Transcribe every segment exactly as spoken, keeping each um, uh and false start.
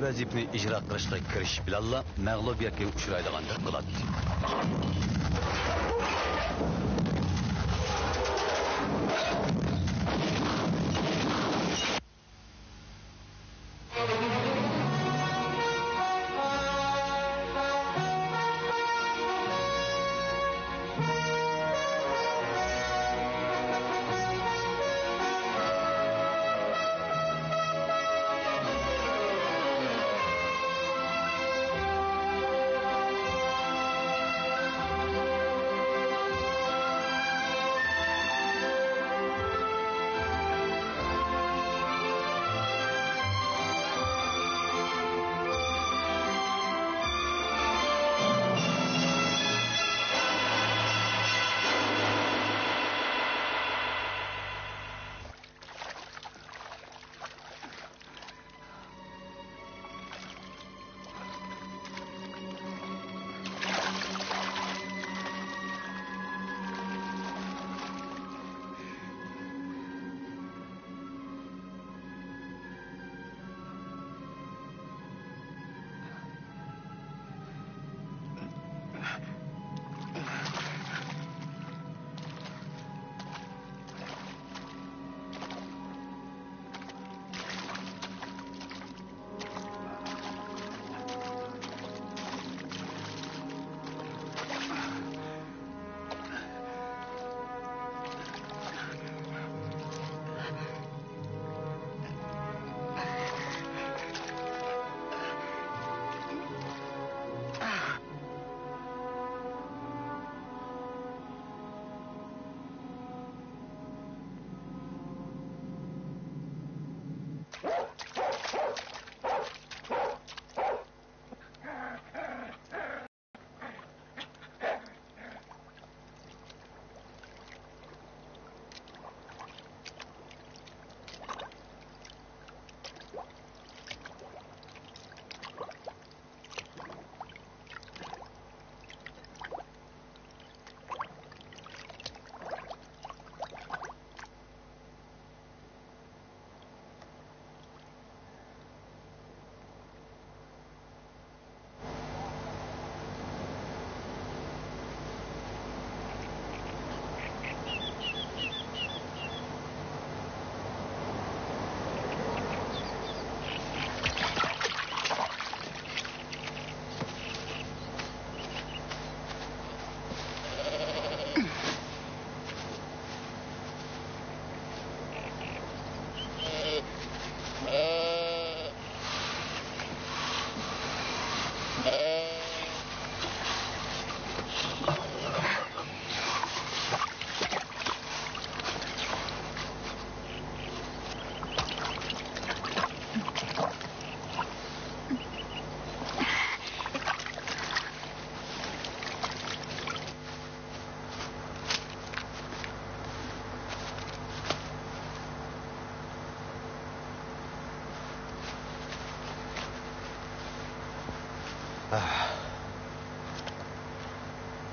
ۋەزىپىنى ئىجرا قىلىشقا كىرىشىش بىلەنلا مەغلۇبىيەتكە ئۇچرايدىغاندەك قىلاتتى.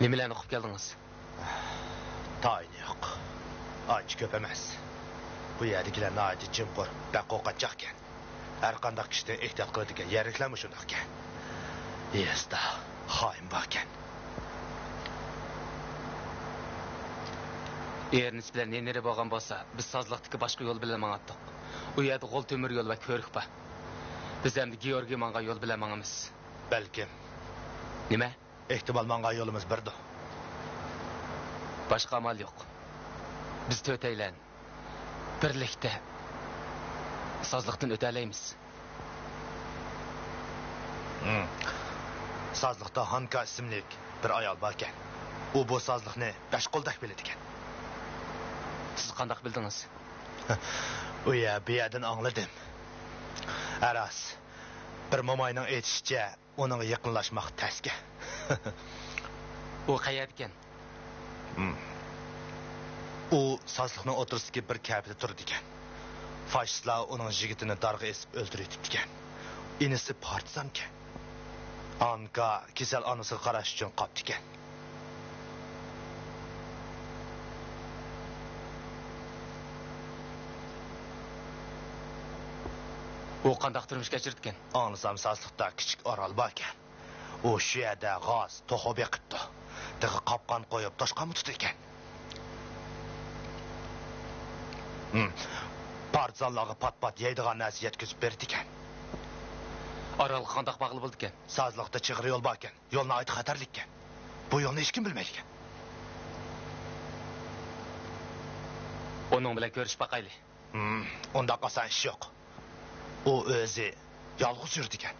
نېمىلەرنى ئۇقۇپ كەلدىڭىز؟ تايىنى يوق. ئانچە كۆپ ئەمەس. بۇ يەردىكىلەر ناھايىتى جىمخور، بەك قورقۇنچاقكەن. ھەرقانداق كىشىدىن ئېھتىيات قىلىدىكەن، يەرلىكلەرمۇ شۇنداقكەن. يېزىدا خائىن باركەن. ئېرنېست بىلەن نېنېرى بولغان بولسا، بىز سازلىقتىكى باشقا يول بىلەن ماڭاتتۇق. ئۇ يەردە غول تۆمۈر يول ۋە كۆۋرۈك بار. بىز ئەمدى گېئورگىي ماڭغان يول بىلەن ماڭىمىز. بەلكىم. نېمە؟ ئېھتىمال ماڭغان يولىمىز بىردۇ. باشقا ئامال يوق. بىز تۆتەيلەن بىرلىكتە سازلىقتىن ئۆتەلەيمىز. ھىم. سازلىقتا ھانكا ئىسىملىك بىر ئايال باركەن. ئۇ بۇ سازلىقنى بەش قولدەك بىلىدىكەن. سىز قانداق بىلدىڭىز؟ ئۇ يە، بۇ يەردىن ئاڭلىدىم. ھە راست، بىر موماينىڭ ئېيتىشىچە، ئۇنىڭغا يېقىنلاشماق تەسكەن. ئۇ قەيەردىكەن؟ ھىم. ئۇ سازلىقنىڭ ئوتتۇرىسىدىكى بىر كەپىدە تۇرىدىكەن. فاشىستلار ئۇنىڭ يىگىتىنى دارغا ئېسىپ ئۆلتۈرۈۋېتىپتىكەن. ئىنىسى پارتىزانكەن. ئانكا كېسەلخانىسىغا قاراش ئۈچۈن قاپتىكەن. ئۇ قانداق تۇرمۇش كەچۈرىدىكەن؟ ئاڭلىسام، سازلىقتا كىچىك ئارال باركەن. ئۇ شۇ يەردە غاز، توخۇ بېقىپتۇ. تېخى قاپقان قويۇپ، توشقانمۇ تۇتىدىكەن. ھىم. پارتىزانلارغا پات-پات يەيدىغان نەرسە يەتكۈزۈپ بېرىدىكەن. ئارالغا قانداق بارغىلى بولىدىكەن؟ سازلىقتا چېغىر يول باركەن. يول ناھايىتى خەتەرلىككەن. بۇ يولنى ھېچكىم بىلمەيدىكەن. ئۇنىڭ بىلەن كۆرۈشۈپ باقايلى. ھىم، ئۇنداق ئاسان ئىش يوق. ئۇ ئۆزى يالغۇز يۈرىدىكەن.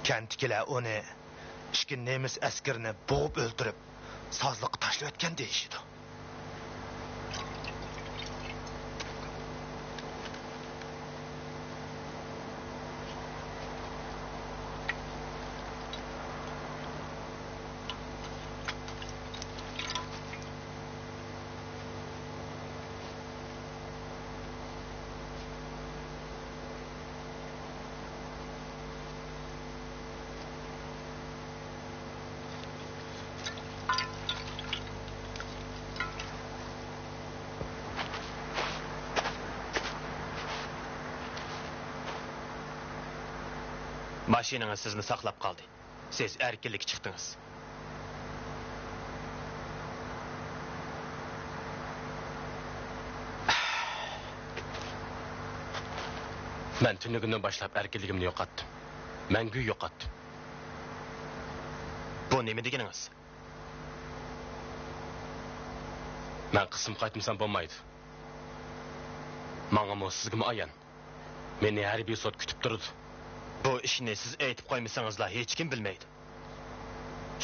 كەنتتىكىلەر ئۇنى ئىككى نېمىس ئەسكىرىنى بوغۇپ ئۆلتۈرۈپ، سازلىققا تاشلىۋەتكەن دېيىشىدۇ. ماشىنىڭىز سىزنى ساقلاپ قالدى. سىز ئەركىنلىككە چىقتىڭىز. مەن تۈنۈگۈندىن باشلاپ ئەركىنلىكىمنى يوقاتتىم. مەڭگۈ يوقاتتىم. بۇ نېمە دېگىنىڭىز؟ مەن قىسىم قايتمىسام بولمايدۇ. ماڭىمۇ، سىزگىمۇ ئايان. مېنى ھەربىي سوت كۈتۈپ تۇرىدۇ. بۇ ئىشنى سىز ئېيتىپ قويمىسىڭىزلا ھېچكىم بىلمەيدۇ.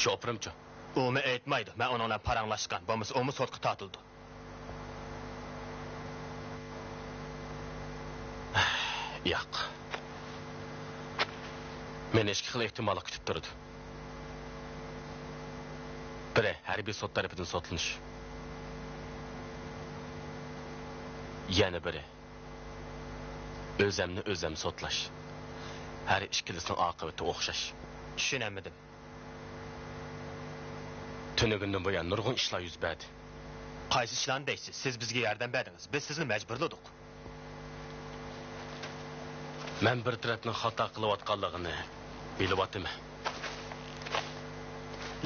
شوپۇرۇمچۇ؟ ئۇمۇ ئېيتمايدۇ. مەن ئۇنىڭ بىلەن پاراڭلاشقان. بولمىسا ئۇمۇ سوتقا تارتىلىدۇ. ياق. مېنى ئىككى خىل ئېھتىماللىق كۈتۈپ تۇرىدۇ. بىرى، ھەربىي سوت تەرىپىدىن سوتلىنىش. يەنە بىرى، ئۆزەمنى ئۆزەم سوتلاش. ھەر ئىككىلىسىنىڭ ئاقىۋىتى ئوخشاش. چۈشىنەلمىدىم. تۈنۈگۈندىن بۇيان نۇرغۇن ئىشلار يۈز بەردى. قايسى ئىشلارنى دەيسىز؟ سىز بىزگە ياردەم بەردىڭىز، بىز سىزنى مەجبۇرلىدۇق. مەن بىر تەرەپنىڭ خاتا قىلىۋاتقانلىقىنى بىلىۋاتىمەن.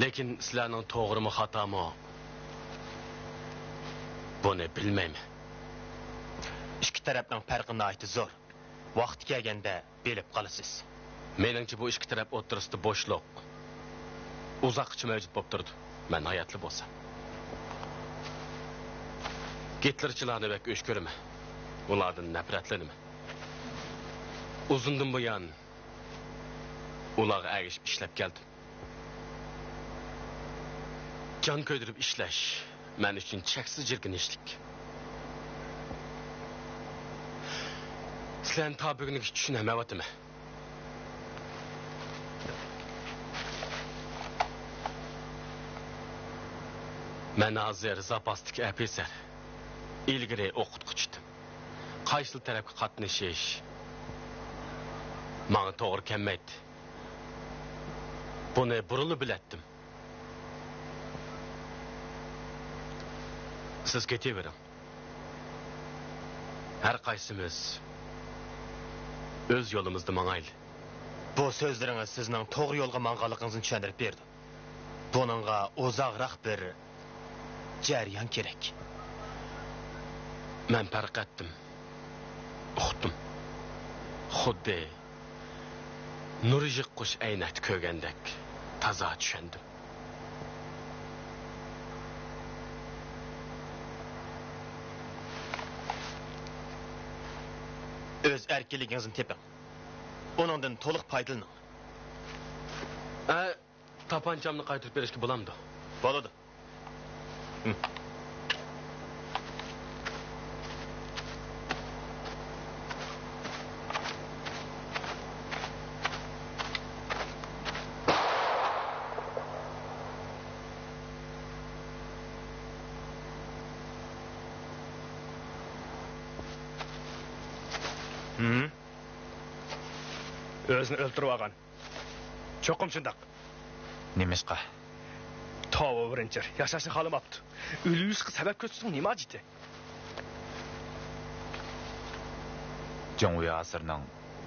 لېكىن سىلەرنىڭ توغرىمۇ خاتامۇ، بۇنى بىلمەيمەن. ئىككى تەرەپنىڭ پەرقى ناھايىتى زور. ۋاقتى كەلگەندە بىلىپ قالىسىز. مېنىڭچە، بۇ ئىككى تەرەپ ئوتتۇرىسىدا بوشلۇق ئۇزاققىچە مەۋجۇت بولۇپ تۇرىدۇ. مەن ھاياتلا بولسام. گىتلېرچىلارنى بەك ئۆچ كۆرىمەن. ئۇلاردىن نەپرەتلىنىمەن. ئۇزۇندىن بۇيان ئۇلارغا ئەگىشىپ ئىشلەپ كەلدىم. جان كۆيدۈرۈپ ئىشلەش مەن ئۈچۈن چەكسىز جىركىنىشلىك. سىلەرنى تا بۈگۈنگىچە چۈشىنەلمەيۋاتىمەن. مەن ھازىر زاپاستىكى ئەپىسەر، ئىلگىرى ئوقۇتقۇچى ئىدىم. قايسىلا تەرەپكە قاتنىشىش ماڭا توغرا كەلمەيتتى. بۇنى بۇرۇنلا بىلەتتىم. سىز كېتىۋېرىڭ. ھەر قايسىمىز ئۆز يولىمىزدا ماڭايلى. بۇ سۆزلىرىڭىز سىزنىڭ توغرا يولغا ماڭغانلىقىڭىزنى چۈشەندۈرۈپ بېرىدۇ. بۇنىڭغا ئۇزاقراق بىر جەريان كېرەك. مەن پەرق ئەتتىم. ئۇقتۇم. خۇددى نۇر يىغقۇچ ئەينەكتە كۆرگەندەك تازا چۈشەندىم. ئۆز ئەركىنلىكىڭىزنى تېپىڭ. ئۇنىڭدىن تولۇق پايدىلىنىڭ. ئە، تاپانچامنى قايتۇرۇپ بېرىشكە بولامدۇ؟ بولىدۇ. ھىم؟ ئۆزىنى ئۆلتۈرۈۋالغان. چوقۇم شۇنداق. نېمىشقا؟ توۋا، ۋېرېنچېر، ياشاشنى خالىماپتۇ. ئۆلۈۋېرىشقا سەۋەب كۆرسىتىشنىڭ نېمە ھاجىتى؟ جۇڭۋېي ھاسىرنىڭ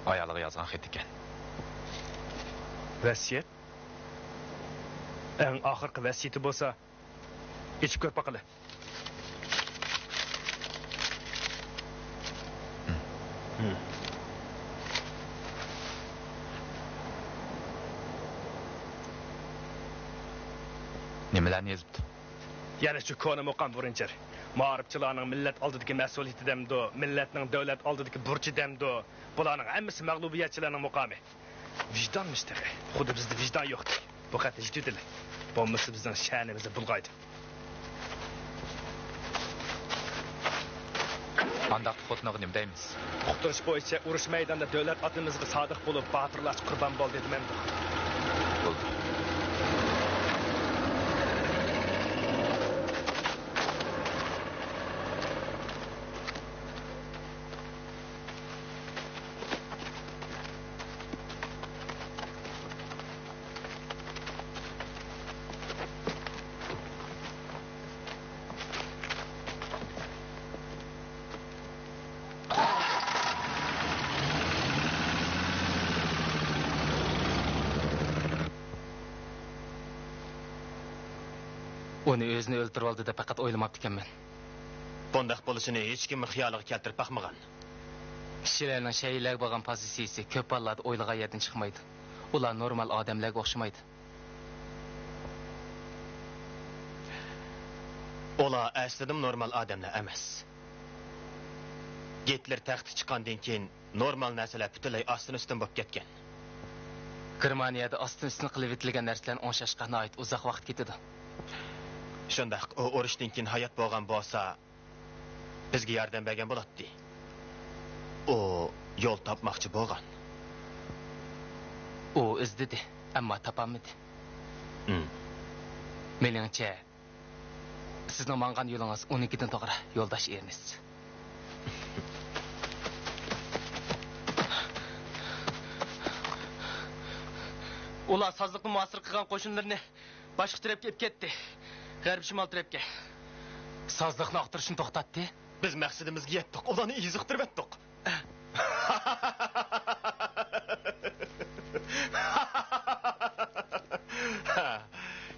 ئايالىغا يازغان خېتى ئىكەن. ۋەسىيەت؟ ئەڭ ئاخىرقى ۋەسىيىتى بولسا، ئېچىپ كۆرۈپ باقىلى. نېمىلەرنى يېزىپتۇ؟ يەنە شۇ كونا مۇقام، ۋۇرۇنچېر. مائارىپچىلارنىڭ مىللەت ئالدىدىكى مەسئۇلىيىتى دەمدۇ، مىللەتنىڭ دۆلەت ئالدىدىكى بۇرچى دەمدۇ، بۇلارنىڭ ھەممىسى مەغلۇبىيەتچىلەرنىڭ مۇقامى. ۋىجدانمىش تېخى. خۇددى بىزدە ۋىجدان يوقتەك. بۇ خەتنى ئىچىۋېتىلى. بولمىسا بىزنىڭ شەنىمىزنى بۇلغايدۇ. ئانداقتا خوتۇنىغا نېمە دەيمىز؟ ئۇقتۇرۇش بويىچە ئۇرۇش مەيدانىدا دۆلەت ئاتىمىزغا سادىق بولۇپ، باتۇرلارچە قۇربان بول دېدىم ئەمدى. بولدى. ئۇنى ئۆزىنى ئۆلتۈرۈۋالدى دەپ پەقەت ئويلىماپتىكەنمەن. بۇنداق بولۇشىنى ھېچكىممۇ خىيالىغا كەلتۈرۈپ باقمىغان. كىشىلەرنىڭ شەھىدلەرگە بولغان پوزىتسىيىسى كۆپ ھاللاردا ئويلىغان يەردىن چىقمايدۇ. ئۇلار نورمال ئادەملەرگە ئوخشىمايدۇ. ئۇلار ئەسلىدىمۇ نورمال ئادەملەر ئەمەس. گىتلېر تەختكە چىققاندىن كېيىن، نورمال نەرسىلەر پۈتۈنلەي ئاستىن-ئۈستۈن بولۇپ كەتكەن. گېرمانىيەدە ئاستىن-ئۈستۈن قىلىۋېتىلگەن نەرسىلەرنى ئوڭشاشقا ناھايىتى ئۇزاق ۋاقىت كېتىدۇ. شۇنداق، ئۇ ئۇرۇشتىن كېيىن ھايات بولغان بولسا، بىزگە ياردەم بەرگەن بولاتتى. ئۇ يول تاپماقچى بولغان. ئۇ ئىزدىدى، ئەمما تاپالمىدى. مېنىڭچە، سىزنىڭ ماڭغان يولىڭىز ئۇنىڭكىدىن توغرا، يولداش ئېرنېست. ئۇلار سازلىقنى مۇھاسىرە قىلغان قوشۇنلىرىنى باشقا تەرەپكە ئېلىپ كەتتى. غەربىي شىمال تەرەپكە. سازلىقنى ئاختۇرۇشنى توختاتتى. بىز مەقسىتىمىزگە يەتتۇق، ئۇلارنى ئېزىقتۇرۇۋەتتۇق.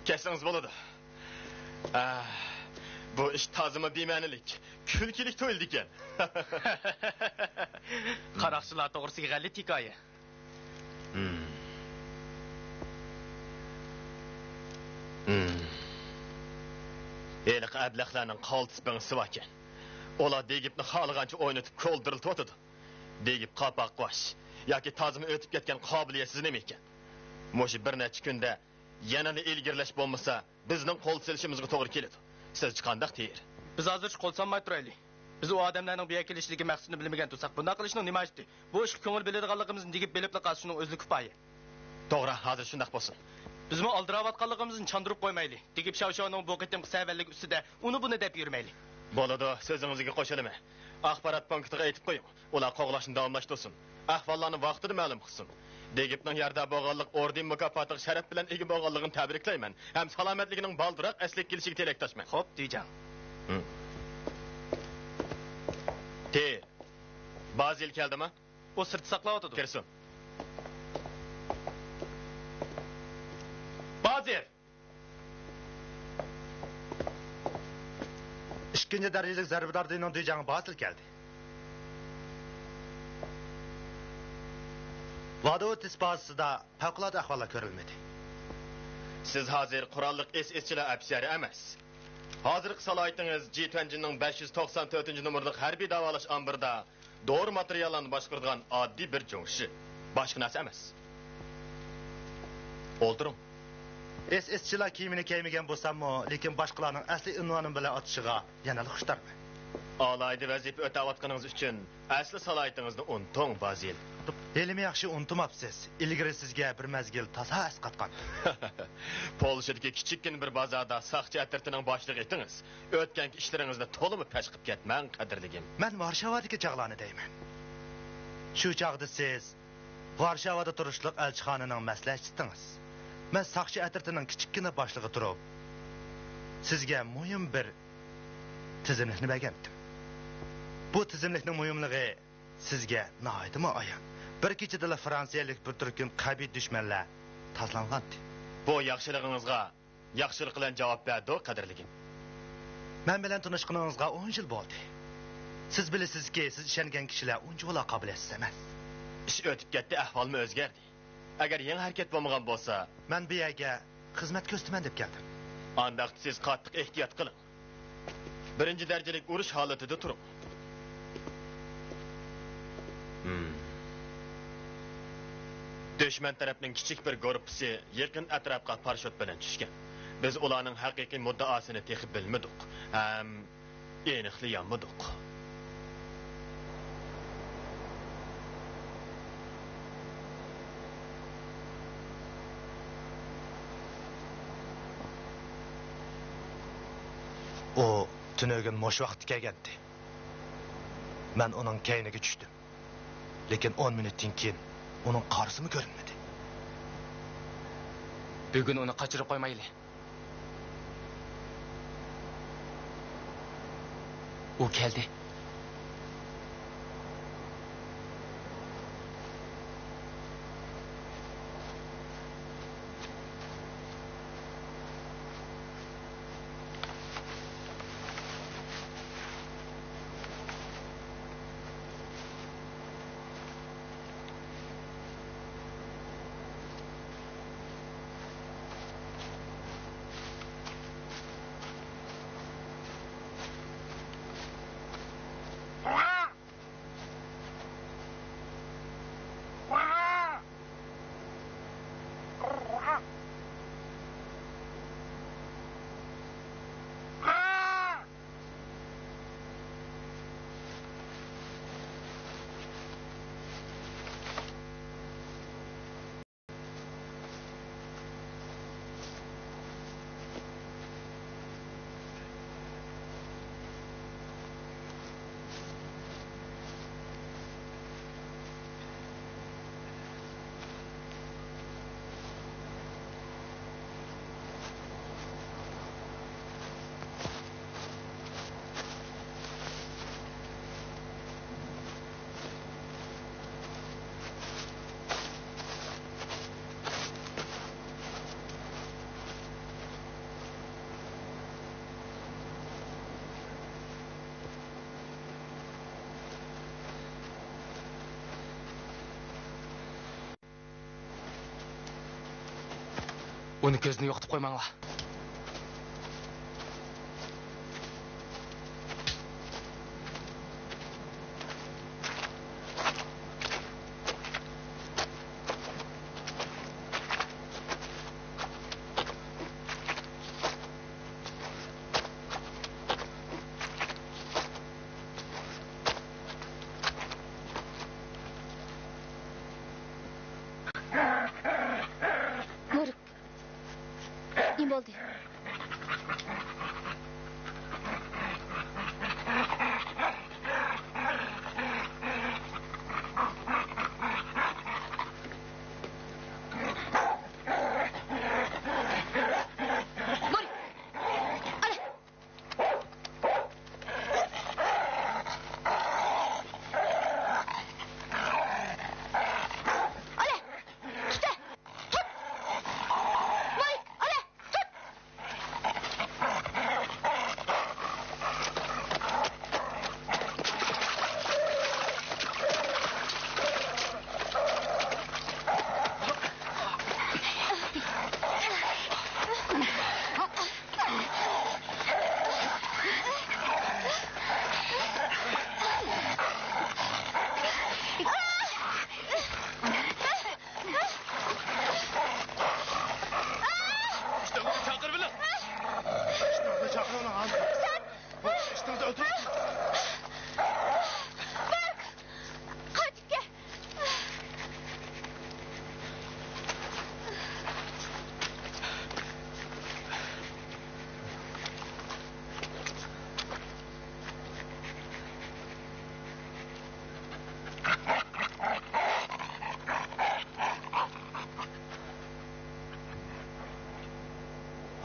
كەتسىڭىز بولىدۇ. ئاھ، بۇ ئىش تازىمۇ بىمەنىلىك، كۈلكىلىك تۇيۇلىدىكەن. قاراقچىلار توغرىسىدىكى غەلىتە ھېكايە. ھېلىقى ئەبلەخلەرنىڭ قالتىس بىڭىسى باركەن. ئۇلار دېگىپنى خالىغانچە ئوينىتىپ كولدۇرلىتىۋاتىدۇ. دېگىپ قاپاق قۇۋاش ياكى تازىمۇ ئۆتۈپ كەتكەن قابىلىيەتسىز نېمە ئىكەن؟ مۇشۇ بىر نەچچە كۈندە يەنىلا ئىلگىرىلەش بولمىسا، بىزنىڭ قول سېلىشىمىزغا توغرا كېلىدۇ. سىزچە قانداق، تېيېر؟ بىز ھازىرچە قول سالماي تۇرايلى. بىز ئۇ ئادەملەرنىڭ بۇ يەرگە كېلىشلىكى مەقسىتىنى بىلمىگەن تۇرساق، بۇنداق قىلىشنىڭ نېمە ھاجىتى؟ بۇ ئىشقا كۆڭۈل بۆلىدىغانلىقىمىزنى دېگىپ بىلىپلا قالسا، شۇنىڭ ئۆزىلا كۇپايە. توغرا، ھازىر شۇنداق بولسۇن. بىزمۇ ئالدىراۋاتقانلىقىمىزنى چاندۇرۇپ قويمايلى. دېگىپ شاۋشاۋنىڭ بۇ قېتىمقى سەۋەنلىكى ئۈستىدە ئۇنى بۇنى دەپ يۈرمەيلى. بولىدۇ، سۆزىڭىزگە قوشۇلىمەن. ئاخبارات پونكىتىغا ئېيتىپ قويۇڭ. ئۇلار قوغلاشنى داۋاملاشتۇرسۇن. ئەھۋاللارنى ۋاقتىدا مەلۇم قىلسۇن. دېگىپنىڭ يارىدار بولغانلىق ئوردېن مۇكاپاتىغا شەرەپ بىلەن ئىگە بولغانلىقىنى تەبرىكلەيمەن ھەم سالامەتلىكىنىڭ بالدۇرراق ئەسلىگە كېلىشىگە تىلەكداشمەن. خوپ، دۈيجاڭ. ھىم. تېيېر، بازىل كەلدىما؟ ئۇ سىرتتا ساقلاۋاتىدۇ. كىرسۇن. بازىل! ئىككىنچى دەرىجىلىك زەربىدار دېنىڭ دۈيجاڭى بازىل كەلدى. ۋادىۋوتىس بازىسىدا پەۋقۇلئاددە ئەھۋاللار كۆرۈلمىدى. سىز ھازىر قوراللىق ئېس ئېسچىلار ئوفىتسېرى ئەمەس. ھازىرقى سالاھىيىتىڭىز جى تۆتىنچىنىڭ بەش يۈز توقسان تۆتىنچى نومۇرلۇق ھەربىي داۋالاش ئامبىرىدا دورا ماتېرىياللارنى باشقۇرىدىغان ئاددىي بىر جۇڭشى. باشقا نەرسە ئەمەس. ئولتۇرۇڭ. ئېس ئېسچىلار كىيىمىنى كىيمىگەن بولساممۇ، لېكىن باشقىلارنىڭ ئەسلى ئۇنۋانىم بىلەن ئاتىشىغا يەنىلا خۇشتارمەن. ئالاھىدە ۋەزىپە ئۆتەۋاتقىنىڭىز ئۈچۈن ئەسلى سالاھىيىتىڭىزنى ئۇنتۇڭ، بازىل. ھېلىمۇ ياخشى ئۇنتۇماپسىز. ئىلگىرى سىزگە بىر مەزگىل تازا ئەسقاتقانتىم. پولشىدىكى كىچىككىنە بىر بازاردا ساقچى ئەترىتىنىڭ باشلىقى ئىدىڭىز. ئۆتكەنكى ئىشلىرىڭىزنى تولىمۇ پەش قىپ كەتمەڭ، قەدىرلىكىم. مەن ۋارشاۋادىكى چاغلارنى دەيمەن. شۇ چاغدا سىز ۋارشاۋادا تۇرۇشلۇق ئەلچىخانىنىڭ مەسلىھەتچىسى ئىدىڭىز. مەن ساقچى ئەترىتىنىڭ كىچىككىنە باشلىقى تۇرۇپ، سىزگە مۇھىم بىر تىزىملىكنى بەرگەنتىم. بۇ تىزىملىكنىڭ مۇھىملىقى سىزگە ناھايىتىمۇ ئايان. بىر كېچىدىلا فرانسىيەلىك بىر تۈركۈم قەبىھ دۈشمەنلەر تازىلانغانىدى. بۇ ياخشىلىقىڭىزغا ياخشىلىق بىلەن جاۋاب بەردۇق، قەدىرلىكىم. مەن بىلەن تونۇشقىنىڭىزغا ئون يىل بولدى. سىز بىلىسىزكى، سىز ئىشەنگەن كىشىلەر ئۇنچىۋالا قابىلىيەتسىز ئەمەس. ئىش ئۆتۈپ كەتتى، ئەھۋالمۇ ئۆزگەردى. ئەگەر يېڭى ھەرىكەت بولمىغان بولسا، مەن بۇ يەرگە خىزمەت كۆرسىتىمەن دەپ كەلدىم. ئانداقتا سىز قاتتىق ئېھتىيات قىلىڭ. بىرىنچى دەرىجىلىك ئۇرۇش ھالىتىدە تۇرۇڭ. ھىم. دۈشمەن تەرەپنىڭ كىچىك بىر گۇرۇپپىسى يېقىن ئەتراپقا پاراشوت بىلەن چۈشكەن. بىز ئۇلارنىڭ ھەقىقىي مۇددىئاسىنى تېخى بىلمىدۇق ھەم ئېنىقلىيالمىدۇق. ئۇ تۈنۈگۈن مۇشۇ ۋاقىتتا كەلگەنىدى. مەن ئۇنىڭ كەينىگە چۈشتۈم. لېكىن ئون مىنۇتتىن كېيىن ئۇنىڭ قارىسىمۇ كۆرۈنمىدى. بۈگۈن ئۇنى قاچۇرۇپ قويمايلى. ئۇ كەلدى. ئۇنى كۆزدىن يوقىتىپ قويماڭلار. نېمە بولدى؟ ئىشتىڭىزنى چاقىرىۋېلىڭ. ئىشتىڭىزنى چاقىرىۋېلىڭ، ھازىر. ئىشتىڭىزنى ئۆلتۈرۈپ. قايتىپ كەل.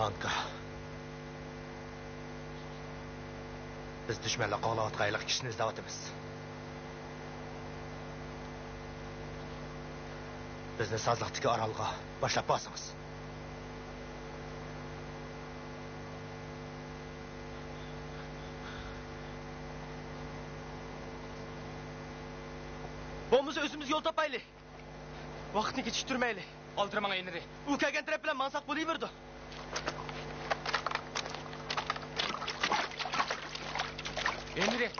ئانكا. بىز دۈشمەنلەر قوغلاۋاتقان ھېلىقى كىشىنى ئىزدەۋاتىمىز. بىزنى سازلىقتىكى ئارالغا باشلاپ بارسىڭىز. بولمىسا ئۆزىمىز يول تاپايلى. ۋاقىتنى كېچىكتۈرمەيلى. ئالدىرىماڭ، ھېنرى. ئۇ كەلگەن تەرەپ بىلەن ماڭساق بولۇۋېرىدۇ. ھېنرى!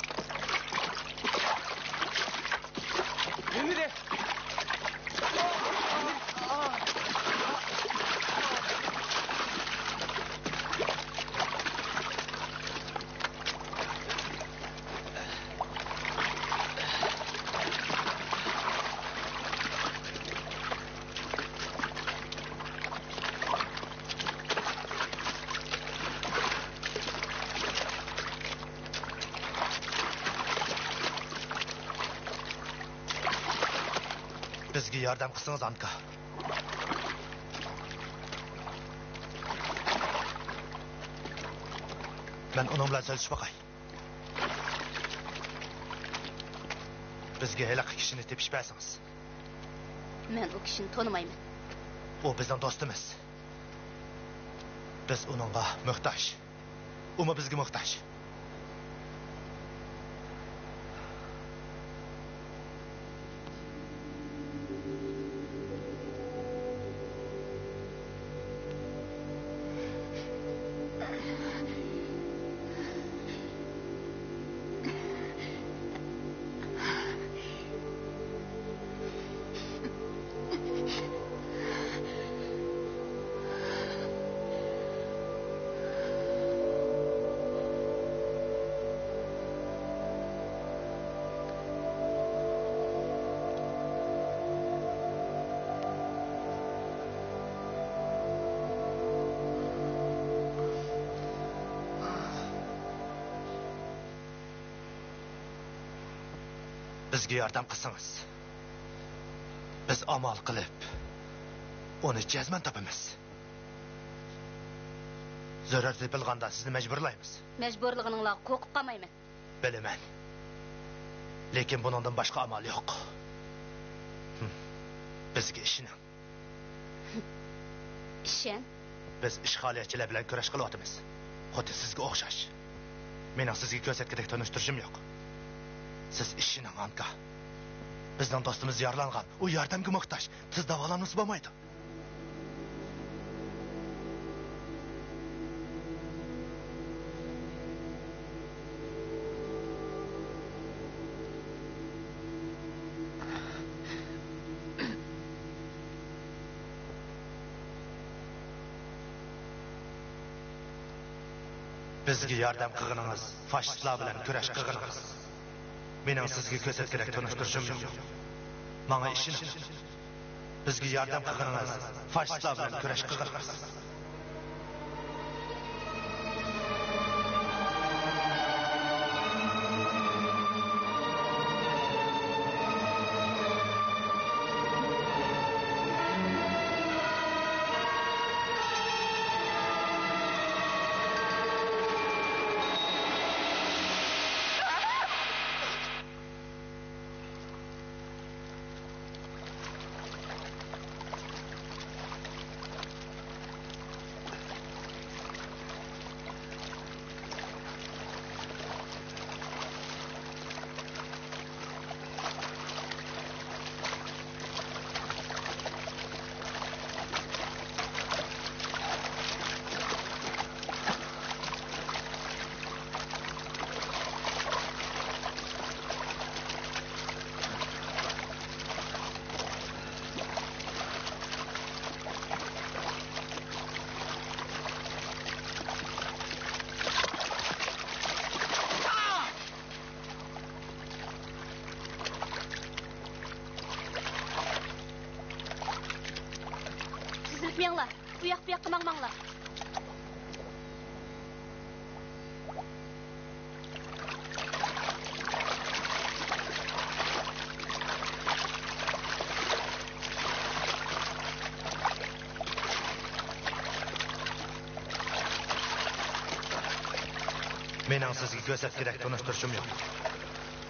ھېنرى! بىزگە ياردەم قىلسىڭىز، ئانكا. مەن ئۇنىڭ بىلەن سۆزلىشىپ باقاي. بىزگە ھېلىقى كىشىنى تېپىپ بەرسىڭىز. مەن ئۇ كىشىنى تونۇمايمەن. ئۇ بىزنىڭ دوستىمىز. بىز ئۇنىڭغا موھتاج. ئۇمۇ بىزگە موھتاج. بىزگە ياردەم قىلسىڭىز، بىز ئامال قىلىپ ئۇنى جەزمەن تاپىمىز. زۆرۈر تېپىلغاندا سىزنى مەجبۇرلايمىز. مەجبۇرلىغىنىڭلارغا قورقۇپ قالمايمەن. بىلىمەن. لېكىن بۇنىڭدىن باشقا ئامال يوق. ھىم. بىزگە ئىشىنىڭ. ئىشەن. بىز ئىشغالىيەتچىلەر بىلەن كۈرەش قىلىۋاتىمىز. خۇددى سىزگە ئوخشاش. مېنىڭ سىزگە كۆرسەتكۈدەك تونۇشتۇرۇشۇم يوق. سىز ئىشىنىڭ، ئانكا. بىزنىڭ دوستىمىز يارىلانغان. ئۇ ياردەمگە موھتاج. تېز داۋالانمىسا بولمايدۇ. بىزگە ياردەم قىلغىنىڭىز، فاشىستلار بىلەن كۈرەش قىلغىنىڭىز. مېنىڭ سىزگە كۆرسەتكۈدەك تونۇشتۇرۇشۇم يوق. ماڭا ئىشىنىڭ. بىزگە ياردەم قىلغىنىڭىز، فاشىستلار بىلەن كۈرەش قىلغىنىڭىز. تىزىلىپ مېڭىڭلار. ئۇ ياق، بۇ ياققا ماڭماڭلار. مېنىڭ سىزگە كۆرسەتكۈدەك تونۇشتۇرۇشۇم يوق.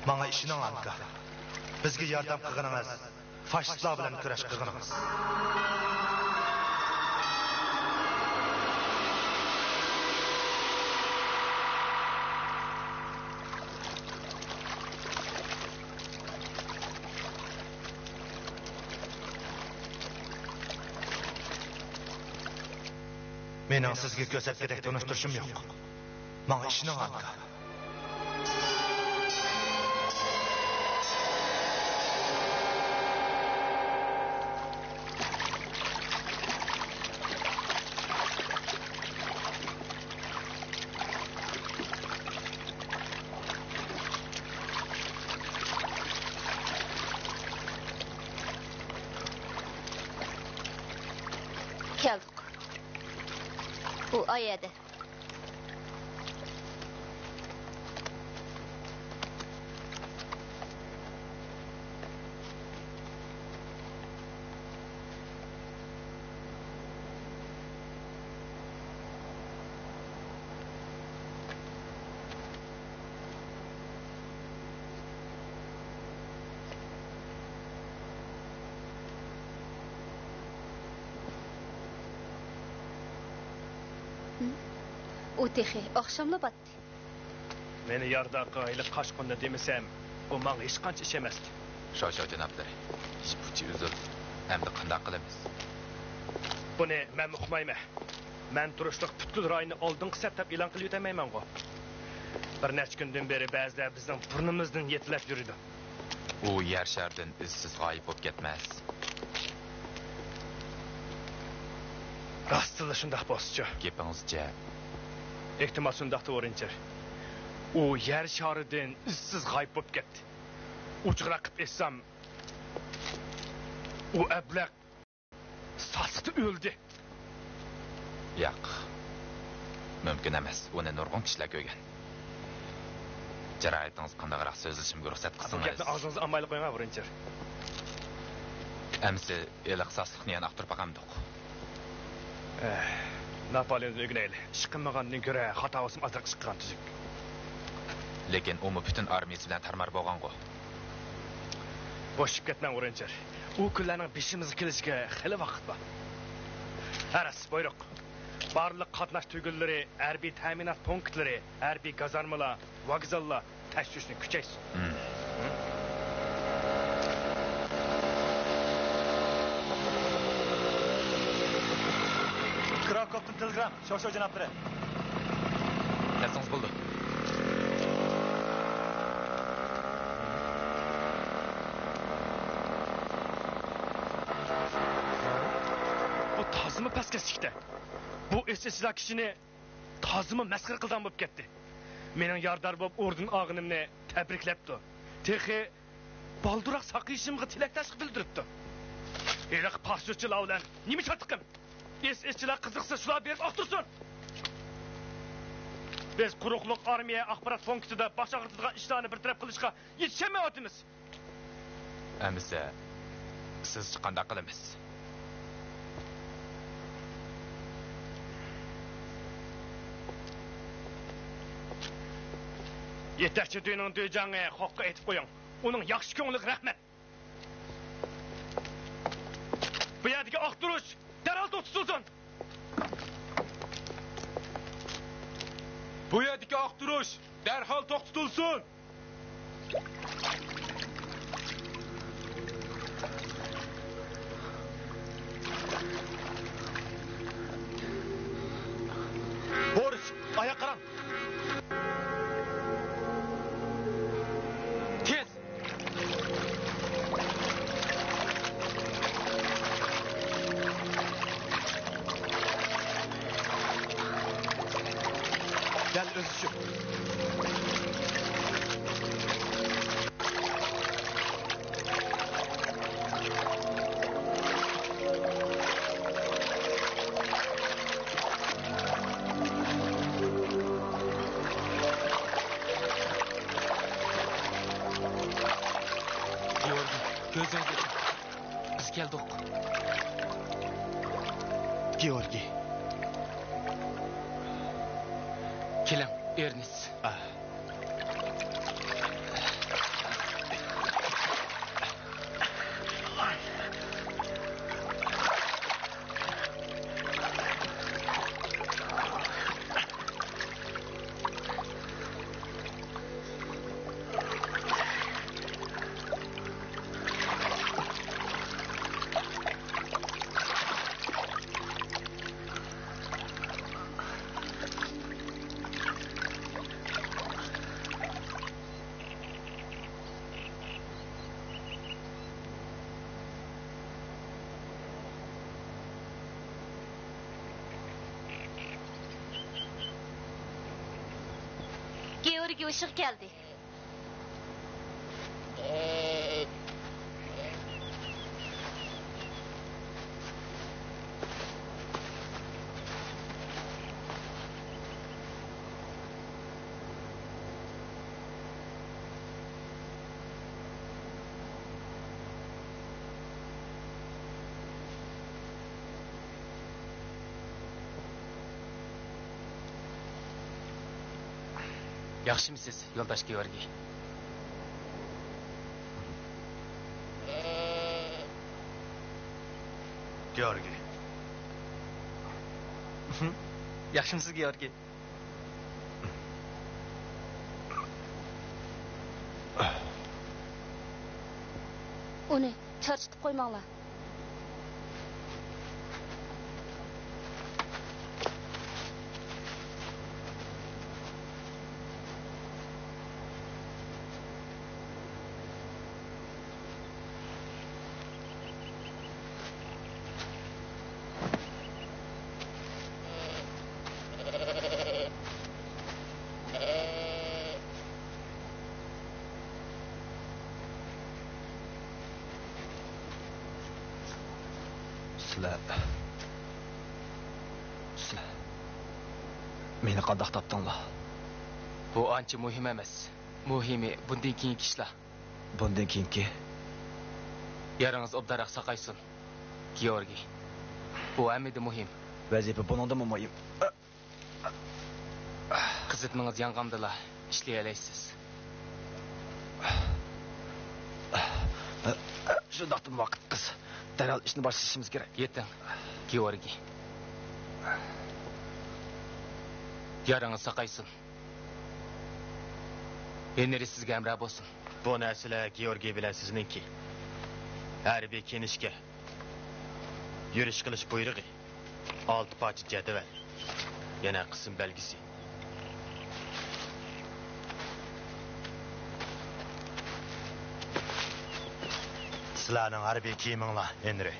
ماڭا ئىشىنىڭ، ئانكا. بىزگە ياردەم قىلغىنىڭىز، فاشىستلار بىلەن كۈرەش قىلغىنىڭىز. مېنىڭ سىزگە كۆرسەتكۈدەك تونۇشتۇرۇشۇم يوق. ماڭا ئىشىنىڭ، ئانكا. كەلدۇق. ئۇ ئايەدە. ئۇ تېخى ئاخشاملا باتتى. مېنى يارداققا ھېلى قاچقۇننى دېمىسەم، ئۇ ماڭا ھېچقانچە ئىش ئەمەستى. شوشو جانابلىرى، يىپ ئۇچى ئۈزۈلدى. ئەمدى قانداق قىلىمىز؟ بۇنى مەنمۇ ئۇقمايمەن. مەن تۇرۇشلۇق پۈتكۈل رايوننى ئالدىنقى سەپ دەپ ئېلان قىلىۋېتەلمەيمەنغۇ. بىر نەچچە كۈندىن بېرى بەزىلەر بىزنىڭ بۇرنىمىزدىن يېتىلەپ يۈرىدۇ. ئۇ يەر شارىدىن ئىزسىز غايىب بولۇپ كەتمەس. راستلا شۇنداق بولسىچۇ؟ گېپىڭىزچە؟ ئېھتىمال شۇنداقتۇ، ۋورېنچېر. ئۇ يەر شارىدىن ئىزسىز غايىب بولۇپ كەتتى. ئوچۇقراق قىلىپ ئېيتسام، ئۇ ئەبلەخ ساسلىقتا ئۆلدى. ياق. مۇمكىن ئەمەس. ئۇنى نۇرغۇن كىشىلەر كۆرگەن. جاراھەتىڭىز قانداقراق سۆزلىشىمگە رۇخسەت قىلسىڭىز. بۇ گەپنى ئاغزىڭىزدا ئالمايلا قويۇڭ، ۋورېنچېر. ئەمىسە ھېلىقى ساسلىقنى يەنە ئاختۇرۇپ باقامدۇق؟ ئەھ، ناپالېئوندىن ئۆگىنەيلى. ئىش قىلمىغاندىن كۆرە خاتا بولسىمۇ ئازراق ئىش قىلغان تۈزۈك. لېكىن ئۇمۇ پۈتۈن ئارمىيىسى بىلەن تارمار بولغانغۇ. بوشىشىپ كەتمەڭ، ۋورېنچېر. ئۇ كۈنلەرنىڭ بېشىمىزغا كېلىشىگە خېلى ۋاقىت بار. ھە راست، بۇيرۇق. بارلىق قاتناش تۈگۈنلىرى، ھەربىي تەمىنات پونكىتلىرى، ھەربىي گازارمىلار، ۋوگزاللار تەكشۈرۈشنى كۈچەيتسۇن. كراكوۋدىن تېلېگرامما، شوشو جانابلىرى. كەلسىڭىز بولىدۇ. بۇ تازىمۇ پەسكەشلىكتە. بۇ ئېس ئېسلار كىشىنى تازىمۇ مەسخىرە قىلىدىغان بولۇپ كەتتى. مېنىڭ يارىدار بولۇپ ئوردېن ئالغىنىمنى تەبرىكلەپتۇ. تېخى بالدۇرراق ساقىيىشىمغا تىلەكداشلىق بىلدۈرۈپتۇ. ھېلىقى پاراشيۇتچىلار بىلەن نېمە چاتىقىم؟ ئېس ئېسچىلار قىزىقسا شۇلار بېرىپ ئاختۇرسۇن. بىز قۇرۇقلۇق ئارمىيە ئاخبارات پونكىتىدا باش ئاغرىتىدىغان ئىشلارنى بىر تەرەپ قىلىشقا يېتىشەلمەيۋاتىمىز. ئەمىسە، سىزچە قانداق قىلىمىز؟ يېتەكچى دۈينىڭ دۈيجاڭى خوققا ئېيتىپ قويۇڭ. ئۇنىڭ ياخشى كۆڭلىگە رەھمەت. بۇ يەردىكى ئاختۇرۇش دەرھال توختىتىلسۇن! بۇ يەردىكى ئاختۇرۇش دەرھال توختىتىلسۇن! بورىس، ئاياققا قاراڭ! تېز! دەل ئۆزى شۇ. گېئورگىي، كۆزۈڭگە. بىز كەلدۇق. گېئورگىي. كېلىڭ، ئېرنېست. ئاھ. يىغىلىشىغا كەلدى. ياخشىمۇسىز، يولداش گېئورگىي؟ گېئورگىي. ياخشىمۇسىز، گېئورگىي؟ ئۇنى چارچىتىپ قويماڭلار. سىلەر، سىلەر مېنى قانداق تاپتىڭلار؟ بۇ ئانچە مۇھىم ئەمەس. مۇھىمى بۇندىن كېيىنكى ئىشلار. بۇندىن كېيىنكى؟ يارىڭىز ئوبدانراق ساقايسۇن، گېئورگىي. بۇ ھەممىدىن مۇھىم. ۋەزىپە بۇنىڭدىنمۇ مۇھىم. قىزىتمىڭىز يانغاندىلا ئىشلىيەلەيسىز. شۇنداقتىمۇ ۋاقىت قىس. دەرھال ئىشنى باشلىشىمىز كېرەك. يېتىڭ، گېئورگىي. يارىڭىز ساقايسۇن. ھېنرى سىزگە ھەمراھ بولسۇن. بۇ نەرسىلەر گېئورگىي بىلەن سىزنىڭكى. ھەربىي كىيىنىشكە، يۈرۈش قىلىش بۇيرۇقى، ئالتە پارچە جەدۋەل، يەنە قىسىم بەلگىسى. سىلەرنىڭ ھەربىي كىيىمىڭلار، ھېنرى.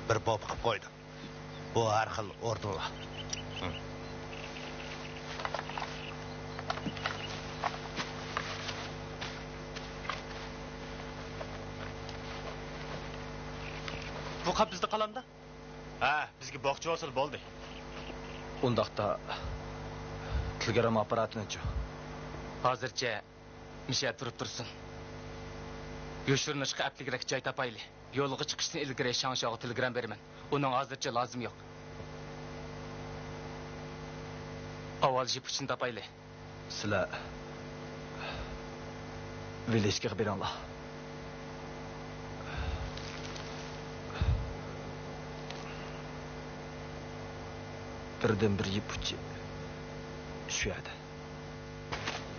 بىر بوپا قىلىپ قويدۇم. بۇ ھەر خىل ئوردېنلار. بۇ قاپ بىزدە قالامدا؟ ھە، بىزگە باقچى بولسىلا بولدى. ئۇنداقتا، تېلېگرامما ئاپپاراتىنىچۇ؟ ھازىرچە مىشە تۇرۇپ تۇرسۇن. يوشۇرۇنۇشقا ئەپلىكرەك جاي تاپايلى. يولغا چىقىشتىن ئىلگىرى شاڭشياغا تېلېگرام بېرىمەن. ئۇنىڭ ھازىرچە لازىمى يوق. ئاۋۋال جىپ ئۇچىنى تاپايلى. سىلەر ۋىلىشكىغا بېرىڭلار. بىردىنبىر يىپ ئۇچى شۇ يەردە.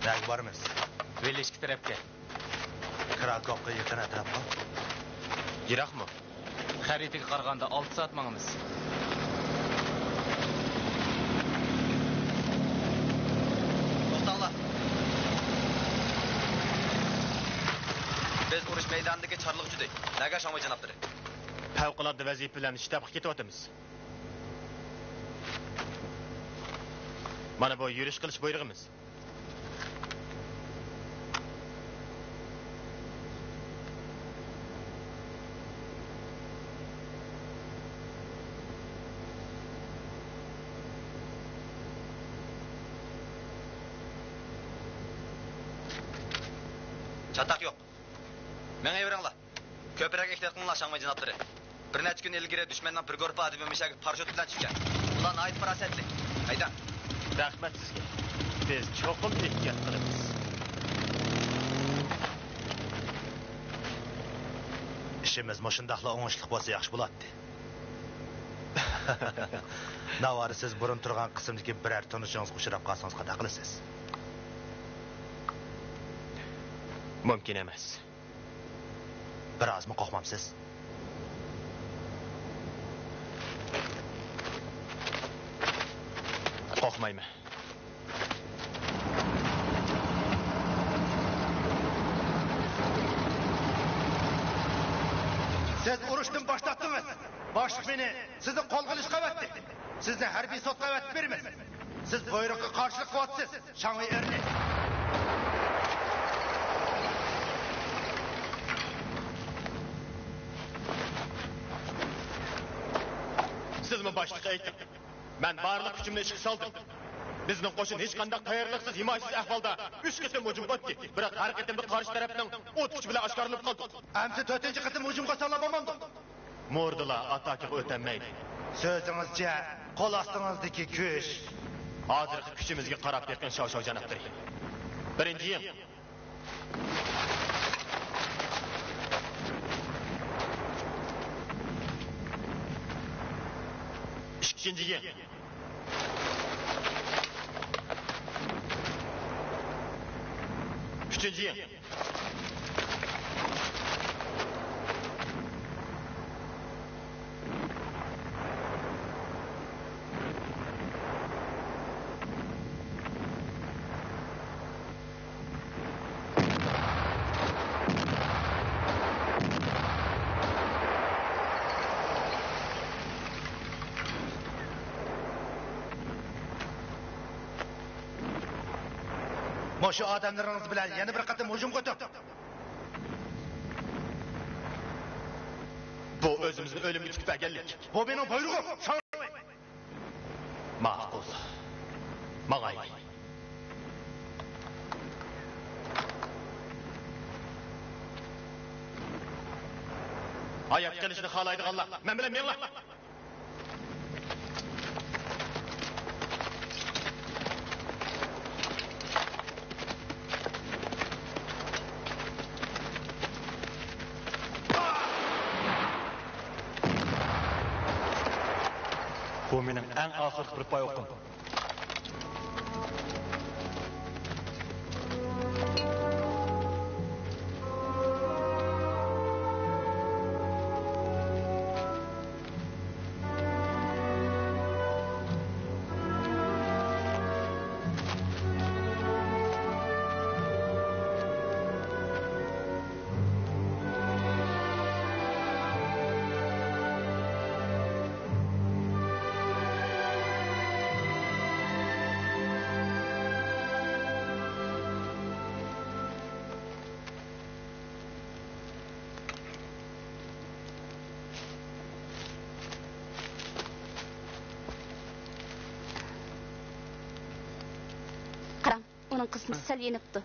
نەگە بارىمىز؟ ۋىلىشكا تەرەپكە. كراكوۋغا يېقىن ئەتراپقا. يىراقمۇ؟ خەرىتىگە قارىغاندا ئالتە سائەت ماڭىمىز. توختاڭلار. بىز ئۇرۇش مەيدانىدىكى چارلىغۇچىدى. نەگە شاڭۋېي جانابلىرى؟ پەۋقۇلئاددە ۋەزىپە بىلەن شتابقا كېتىۋاتىمىز. مانا بۇ يۈرۈش قىلىش بۇيرۇقىمىز. چاتاق يوق. مېڭىۋېرىڭلار. كۆپرەك ئېھتىيات قىلىڭلار، شاڭۋېي جانابلىرى. بىر نەچچە كۈن ئىلگىرى دۈشمەننىڭ بىر گۇرۇپپا ئادىمى مىشەگە پاراشوت بىلەن چۈشكەن. ئۇلار ناھايىتى پاراسەتلىك. ھەيدەڭ. رەھمەت سىزگە. بىز چوقۇم ئېھتىيات قىلىمىز. ئىشىمىز مۇشۇنداقلا ئوڭۇشلۇق بولسا ياخشى بولاتتى. ناۋادا سىز بۇرۇن تۇرغان قىسىمدىكى بىرەر تونۇشىڭىزغا ئۇچراپ قالسىڭىز قانداق قىلىسىز؟ مۇمكىن ئەمەس. بىرئازمۇ قورقمامسىز؟ قورقمايمەن. سىز ئۇرۇشتىن باش تارتتىڭىز. باشلىق مېنى سىزنى قولغا ئېلىشقا ئەۋەتتى. سىزنى ھەربىي سوتقا ئەۋەتىپ بېرىمىز. سىز بۇيرۇققا قارشىلىق قىلىۋاتىسىز، شاڭۋېي ئېرنى. باشلىققا ئېيتىڭ. مەن بارلىق كۈچۈمنى ئىشقا سالدىم. بىزنىڭ قوشۇن ھېچقانداق تەييارلىقسىز، ھىمايىسىز ئەھۋالدا ئۈچ قېتىم ھۇجۇمغا ئۆتتى. بىراق ھەر قېتىمدا قارشى تەرەپنىڭ ئوت كۈچى بىلەن ئاشكارىلىنىپ قالدۇق. ئەمسە تۆتىنچى قېتىم ھۇجۇمغا ساللا بولمامدۇ؟ مۇردىلا ئاتاكىغا ئۆتەلمەيدۇ. سۆزىڭىزچە، قول ئاستىڭىزدىكى كۈچ. ھازىرقى كۈچىمىزگە قاراپ بېقىڭ، شاۋشاۋ جانابلىرى. بىرىنچى يىڭ. ئىككىنچى يىڭ. ئۈچىنچى يىڭ. مۇشۇ ئادەملىرىڭىز بىلەن يەنە بىر قېتىم ھۇجۇمغا ئۆتۈڭ. بۇ ئۆزىمىزنى ئۆلۈمگە تىكىپ ئەگەنلىك. بۇ مېنىڭ بۇيرۇغۇم. ماقۇل. ماڭايلى. ھايات قېلىشنى خالايدىغانلار مەن بىلەن مېڭىڭلار. بۇ مېنىڭ ئەڭ ئاخىرقى بىر پاي ئوقۇم. قاراڭ، ئۇنىڭ قىزمىتى سەل يېنىپتۇ.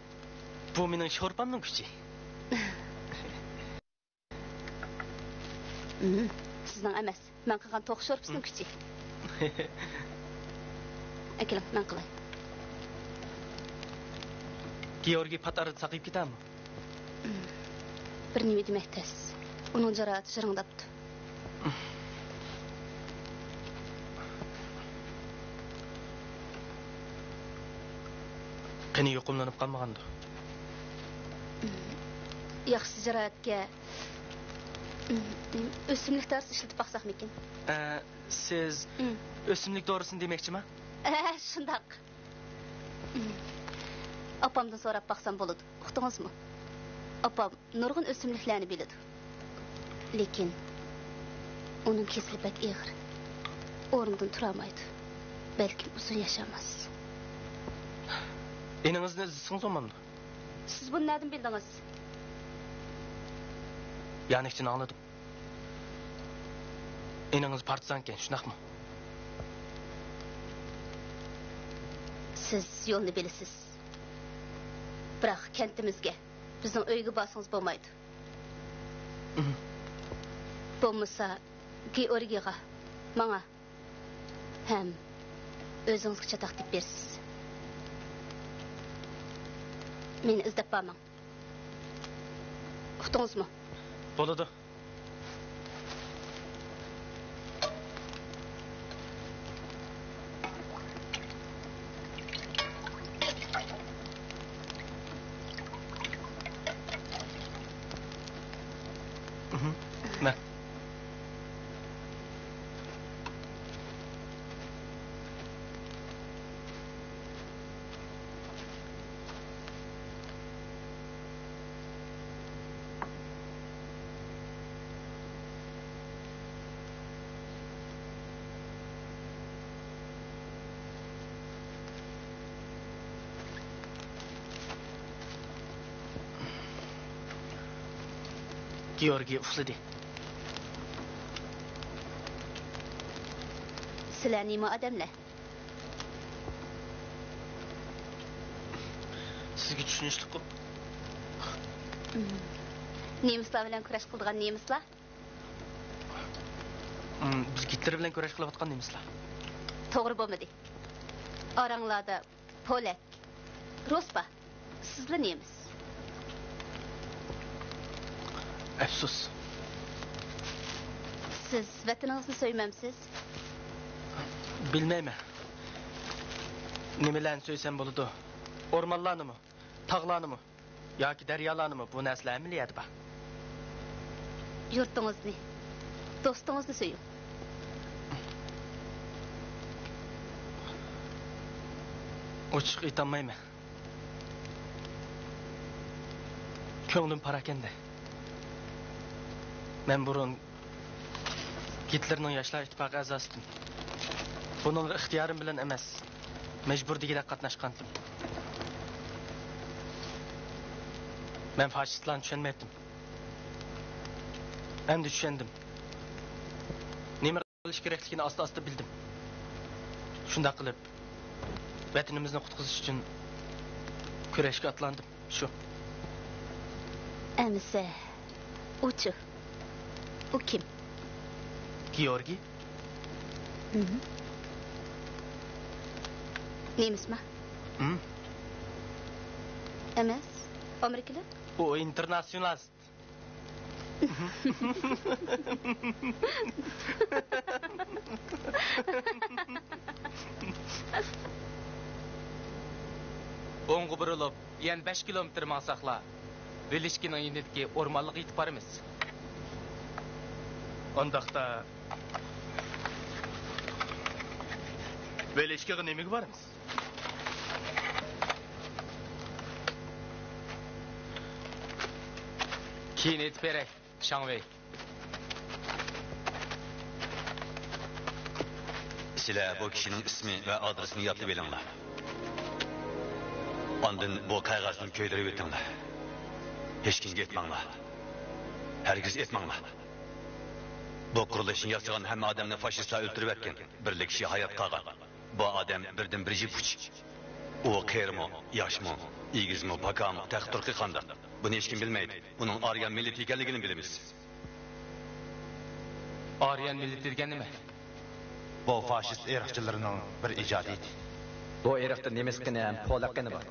بۇ مېنىڭ شورپامنىڭ كۈچى. مم، سىزنىڭ ئەمەس، مەن قىلغان توخۇ شورپىسىنىڭ كۈچى. ئەكېلىڭ، مەن قىلاي. گېئورگىي پات ئارىدا ساقىيىپ كېتەرمۇ؟ بىر نېمە دېمەك تەس. ئۇنىڭ جاراھىتى جىرىڭداپتۇ. قېنى يۇقۇملىنىپ قالمىغاندۇ؟ ياخشى جاراھەتكە ئۆسۈملۈك دورىسى ئىشلىتىپ باقساقمىكىن؟ ئە، سىز ئۆسۈملۈك دورىسىنى دېمەكچىما؟ ئە، شۇنداق. ئاپامدىن سوراپ باقسام بولىدۇ. ئۇقتىڭىزمۇ؟ ئاپام نۇرغۇن ئۆسۈملۈكلەرنى بىلىدۇ. لېكىن ئۇنىڭ كېسىلى بەك ئېغىر. ئورنىدىن تۇرالمايدۇ. بەلكىم ئۇزۇن ياشىماس. ئىنىڭىزنى ئىزدىسىڭىز بولمامدۇ؟ سىز بۇنى نەدىن بىلدىڭىز؟ يانىكتىن ئاڭلىدىم. ئىنىڭىز پارتىزانكەن، شۇنداقمۇ؟ سىز يولنى بىلىسىز. بىراق كەنتىمىزگە، بىزنىڭ ئۆيگە بارسىڭىز بولمايدۇ. بولمىسا، گېئورگىيغا، ماڭا ھەم ئۆزىڭىزگە چاتاق تېپىپ بېرىسىز. مېنى ئىزدەپ بارماڭ. ئۇقتىڭىزمۇ؟ بولىدۇ. مە. گېئورگىي ئۇخلىدى. سىلەر نېمە ئادەملەر؟ سىزگە چۈشىنىشلىكقۇ؟ نېمىسلار بىلەن كۈرەش قىلىدىغان نېمىسلار؟ بىز گىتلېر بىلەن كۈرەش قىلىۋاتقان نېمىسلار. توغرا بولمىدى. ئاراڭلاردا پولەك، رۇس بار. سىزلا نېمىس. ئەپسۇس. سىز ۋەتىنىڭىزنى سۆيمەمسىز؟ بىلمەيمەن. نېمىلەرنى سۆيسەم بولىدۇ؟ ئورمانلارنىمۇ؟ تاغلارنىمۇ؟ ياكى دەريالارنىمۇ؟ بۇ نەرسىلەر ھەممىلا يەردە بار. يۇرتىڭىزنى، دوستىڭىزنى سۆيۈڭ. ئوچۇق ئېيتالمايمەن. كۆڭلۈم پاراكەندە. مەن بۇرۇن گىتلېرنىڭ ياشلار ئىتتىپاقى ئەزاسىدىم. بۇنىڭغا ئىختىيارىم بىلەن ئەمەس، مەجبۇر دېگۈدەك قاتناشقانتىم. مەن فاشىستلارنى چۈشەنمەيتتىم. ئەمدى چۈشەندىم. نېمە قىلىش كېرەكلىكىنى ئاستا-ئاستا بىلدىم. شۇنداق قىلىپ، ۋەتىنىمىزنى قۇتقۇزۇش ئۈچۈن كۈرەشكە ئاتلاندىم. شۇ. ئەمىسە، ئۇچۇ. ئۇ كىم؟ گېئورگىي. مم. نېمىسما؟ مم. ئەمەس، ئامېرىكىلىق؟ ئۇ ئىنتېرناتسىيونالىست. ئوڭغا بۇرۇلۇپ، يەنە بەش كىلومېتىر ماڭساقلا، ۋىلىشكىنىڭ يېنىدىكى ئورمانلىققا يېتىپ بارىمىز. ئۇنداقتا، ۋىلىشكىغا نېمىگە بارىمىز؟ كېيىن ئېيتىپ بېرەي، شاڭ ۋېي. سىلەر بۇ كىشىنىڭ ئىسمى ۋە ئادرېسىنى يادلاپ ئېلىڭلار. ئاندىن بۇ قەغەزنى كۆيدۈرۈۋېتىڭلار. ھېچكىمگە ئېيتماڭلار. ھەرگىز ئېيتماڭلار. بۇ قۇرۇلۇشنى ياسىغان ھەممە ئادەمنى فاشىستلار ئۆلتۈرۈۋەتكەن. بىرلا كىشى ھايات قالغان. بۇ ئادەم بىردىنبىر يىپ ئۇچى. ئۇ قېرىمۇ، ياشمۇ، ئېگىزمۇ، پاكامۇ، تېخى تۇرقى قانداق؟ بۇنى ھېچكىم بىلمەيدۇ. ئۇنىڭ ئارىيان مىللىتى ئىكەنلىكىنى بىلىمىز. ئارىيان مىللىتى دېگەن نېمە؟ بۇ فاشىست ئىرقچىلىرىنىڭ بىر ئىجادىيىتى. بۇ ئىرقتا نېمىس قېنى ھەم پولەك قېنى بار.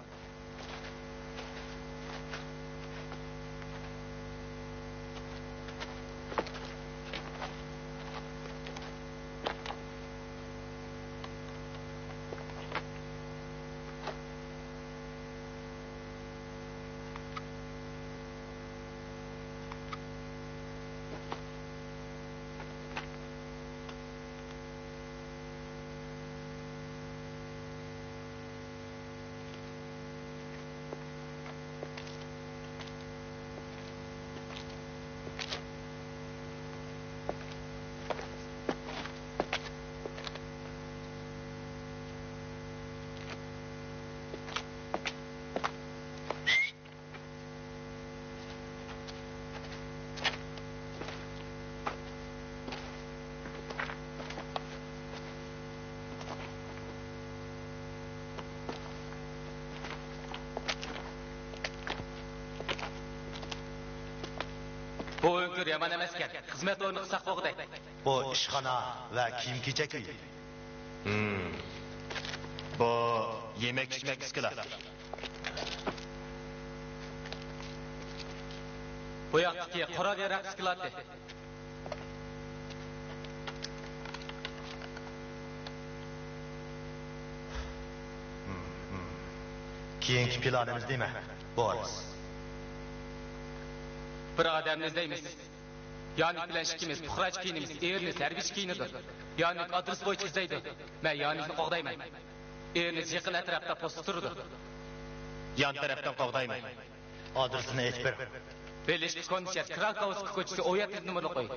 بۇ ئۆڭكۈر يامان ئەمەسكەن. خىزمەت ئورنى قىلساق بولغۇدەك. بۇ ئىشخانا ۋە كىيىم-كېچەك ئۆيى. ھىم. بۇ يېمەك-ئىچمەك ئىسكىلاتى. بۇ ياقتىكى قورال-ياراغ ئىسكىلاتى. كېيىنكى پىلانىمىز نېمە، بورىس؟ بىر ئادەمنى ئىزدەيمىز. يانىك بىلەن ئىككىمىز پۇقراچە كىيىنىمىز، ئېرىنىز ھەربىيچە كىيىنىدۇ. يانىك ئادرېس بويىچە ئىزدەيدۇ. مەن يانىكنى قوغدايمەن. ئېرىنىز يېقىن ئەتراپتا پوستتا تۇرىدۇ. يان تەرەپتىن قوغدايمەن. ئادرېسىنى ئېيتىپ بېرىڭ. بېلىشكا كونا شەھەر، كراكوۋسكىي كوچىسى، ئون يەتتىنچى نومۇرلۇق ئۆي.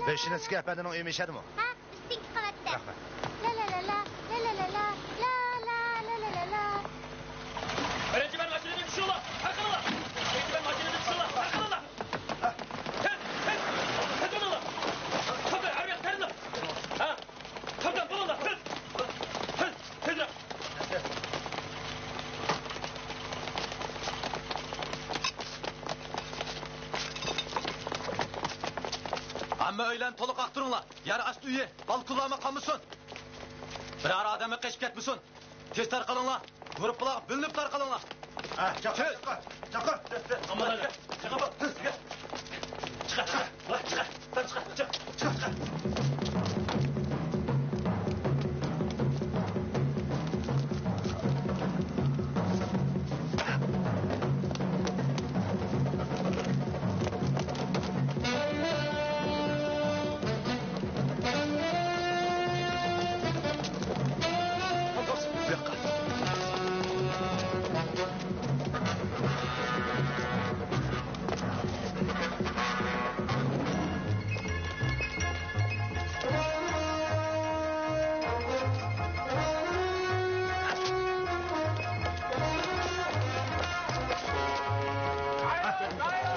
ۋىشنېۋسكىي ئەپەندىنىڭ ئۆيى مۇشۇ يەردىمۇ؟ ھە، ئۈستۈنكى قەۋەتتە. رەھمەت. لا لا لا لا، لا لا لا لا، لا لا لا لا لا. بىرىنچى بەر ماشىنىدىن چۈشۈڭلار، تارقىلىڭلار. بىرىنچى بەر ماشىنىدىن چۈشۈڭلار، تارقىلىڭلار. تېز، تېز، تېز بولۇڭلار. توختاڭ، ھەر بىر ياققا تارقىلىڭ. ھە؟ توختاڭ، بولۇڭلار، تېز. تېز، تېزرەك. ھەممە ئۆيلەرنى تولۇق ئاختۇرۇڭلار. يەر ئاستى ئۆيى، بالكونلارمۇ قالمىسۇن. بىرەر ئادەممۇ قېچىپ كەتمىسۇن. تېز تارقىلىڭلار. گۇرۇپپىلارغا بۆلۈنۈپ تارقىلىڭلار. ھە، چاقىر، تېز. چاقىر، چاقىر. تېز، تېز. ئامال ئەمەس. چاقىر، تېز، تېز. چىقار، چىقار. ۋاي، چىقار. سەن چىقار، چىق، چىق، چىق.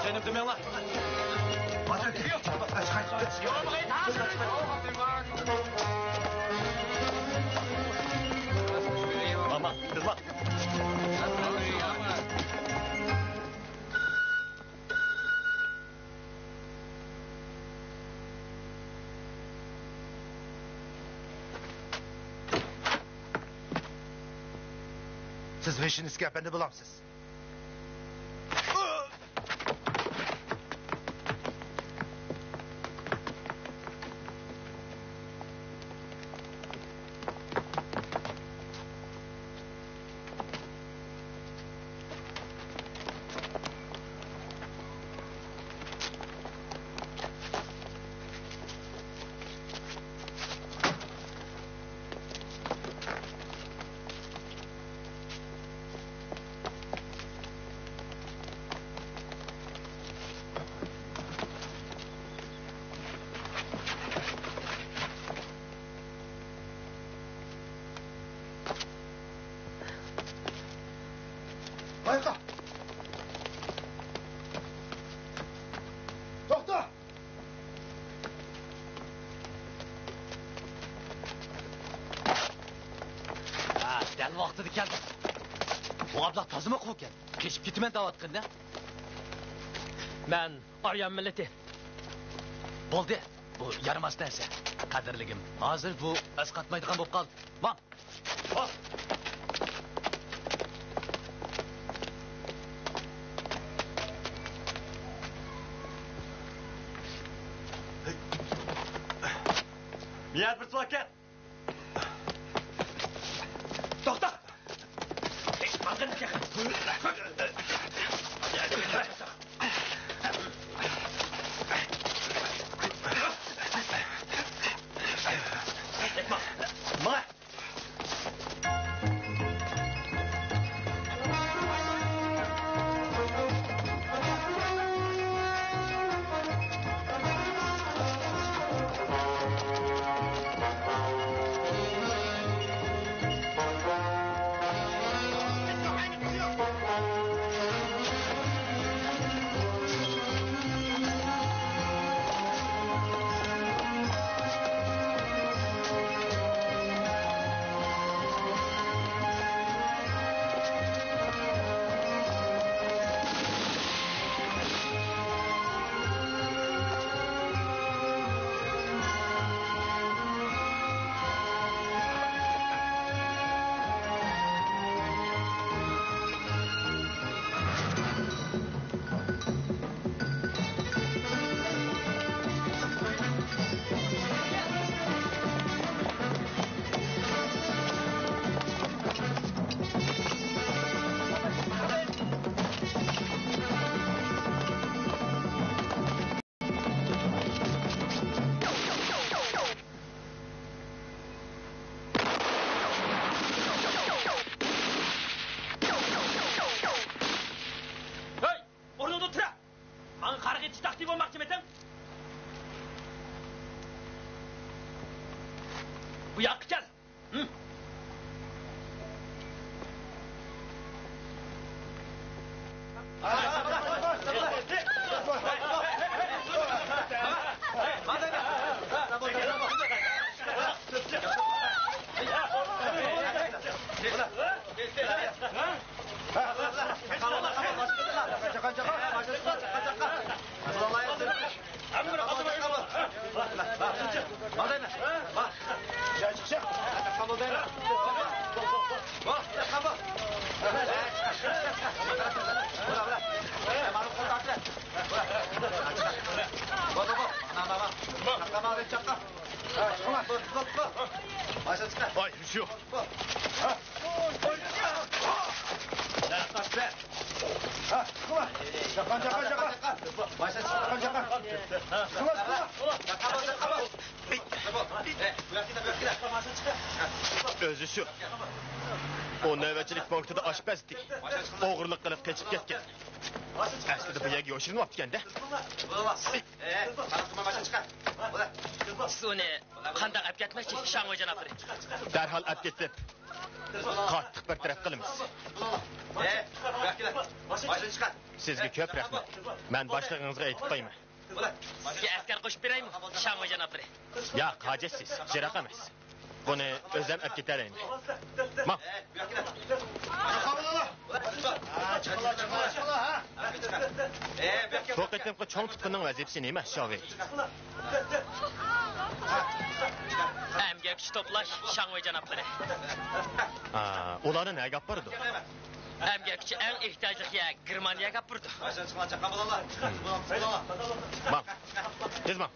جېنىم دېمەڭلار. ماما، قىزما. سىز ۋىشنېۋسكىي ئەپەندى بولامسىز؟ بايقا! توختا! ھە، دەل ۋاقتىدا كەلدىڭ. بۇ ئابلەت تازىمۇ قۇۋ ئىكەن. قېچىپ كېتىمەن دەۋاتقىنىدە. مەن ئاريان مىللىتى. بولدى، بۇ يارىماس نەرسە. قەدىرلىكىم، ھازىر بۇ ئەسقاتمايدىغان بولۇپ قالدى. ماڭ! مىيەر بىر سۇ ئەكەل! توختا! بۇ ياققا كەل. ھىم. ئاي، شۇ. ئۆزى شۇ. ئۇ نۆۋەتچىلىك پونكىتىدا ئاشپەز ئىدى. ئوغرىلىق قىلىپ قېچىپ كەتكەن. ئەسلىدە بۇ يەرگە يوشۇرۇنۇۋاپتىكەن-دە. سىز ئۇنى قانداق ئەپ كەتمەكچى، شاڭۋېي جانابلىرى؟ دەرھال ئەپ كېتىپ، قاتتىق بىر تەرەپ قىلىمىز. سىزگە كۆپ رەھمەت. مەن باشلىقىڭىزغا ئېيتىپ قويىمەن. سىزگە ئەسكەر قوشۇپ بېرەيمۇ، شاڭۋېي جانابلىرى؟ ياق، ھاجەتسىز، يىراق ئەمەس. بۇنى ئۆزۈم ئەپ كېتەلەيمەن. ماڭ. بۇ قېتىمقى چوڭ تۇتقۇننىڭ ۋەزىپىسى نېمە، شاۋېي؟ ئەمگەكچى توپلاش، شاڭۋېي جانابلىرى. ئا، ئۇلارنى نەگە ئاپىرىدۇ؟ ئەمگەكچى ئەڭ ئېھتىياجلىق يەر گېرمانىيەگە ئاپىرىدۇ. ماڭ. تېز ماڭ.